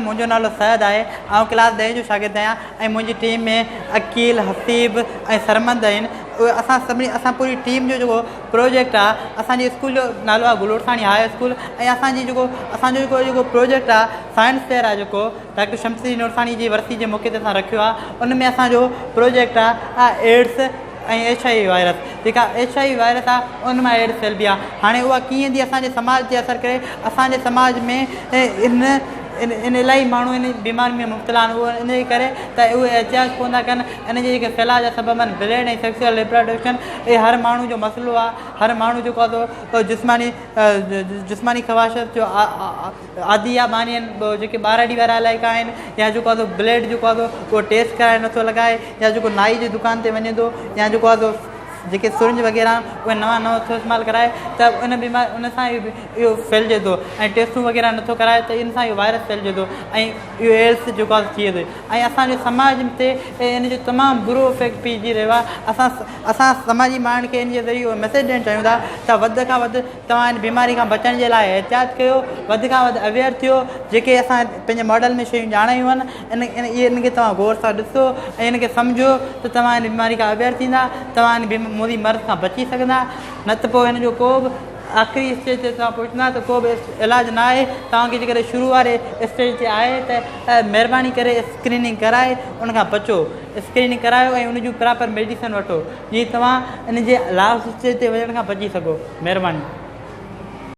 منهنجو نالو سعد آهي. آئون ڪلاس ڏهين جو شاگرد آهيان ۽ منهنجي ٽيم ۾ عقيل، حسيب ۽ سرمد آهن. اهي اسان سڀني اسان پوري ٽيم جو جيڪو پروجيڪٽ آهي اسان جي اسڪول جو نالو آهي گلوڙساڻي هاء اسڪول ۽ اسان جي جيڪو اسان جو جيڪو جيڪو پروجيڪٽ آهي سائنس فيئر آهي جيڪو ڊاڪٽر شمس الدين عرساڻي جي ورسي جي موقعي تي اسان رکيو آهي ان ۾ اسان جو پروجيڪٽ آهي AIDS ۽ H I V virus جيڪا ايڇ I V virus آهي ان مان ايڊس ڦهلبي آهي هاڻي اها ڪيئن ٿي اسان جي سماج تي اثر ڪري اسان جي سماج ۾ ان ان الاهي ماڻهو ان بيماري ۾ مبتلا آهن اهو ان جي ڪري ته اهي احتياط ڪونه ٿا ڪن ان جي جيڪي ڦهلاء جا سبب آهن بليڊ ۽ سيڪسوئل ريپراڊڪشن اهي هر ماڻهو جو مسئلو آهي هر ماڻهو جيڪو آهي سو جسماني جسماني خواهشات جو عادي يا باني آهن جيڪي ٻهراڙي وارا علائقا آهن يا جيڪو آهي سو بليڊ جيڪو آهي سو اهو ٽيسٽ ڪرائي نٿو لڳائي يا جيڪو نائي جي دڪان تي وڃي ٿو يا جيڪو آهي سو جيڪي سرنج وغيره آهن اهي نوان نوان ٿو استعمال ڪرائي ته ان بيماري ان سان اهو ڦهلجي ٿو ۽ ٽيسٽون وغيره نٿو ڪرائي ته ان سان اهو وائرس ڦهلجي ٿو ۽ اهو ايڊس جيڪو آهي ٿئي ٿو ۽ اسان جي سماج تي ان جو تمام برو افيڪٽ پئجي رهيو آهي اسان اسان سماجي ماڻهن کي ان جي ذريعي اهو ميسيج ڏيڻ چاهيون ٿا ته وڌ کان وڌ توهان ان بيماري کان بچڻ جي لاء احتياط ڪيو وڌ کان وڌ اويئر ٿيو جيڪي اسان پنهنجي ماڊل ۾ شيون ڄاڻايون آهن ان اهي ان کي توهان غور سان ڏسو ۽ ان کي سمجهو ته توهان ان بيماري کان اويئر ٿيندا توهان ان موذي مرض کان بچي سگهندا نه ته پوء هن جو ڪو به آخري اسٽيج تي توهان پهچندا ته ڪو به علاج نه آهي توهان کي جيڪڏهن شروع واري اسٽيج تي آهي ته مهرباني ڪري اسڪريننگ ڪرائي ان کان بچو اسڪريننگ ڪرايو ۽ ان جون پراپر ميڊيسن وٺو جيئن توهان ان جي لاسٽ اسٽيج تي وڃڻ کان بچي سگهو مهرباني.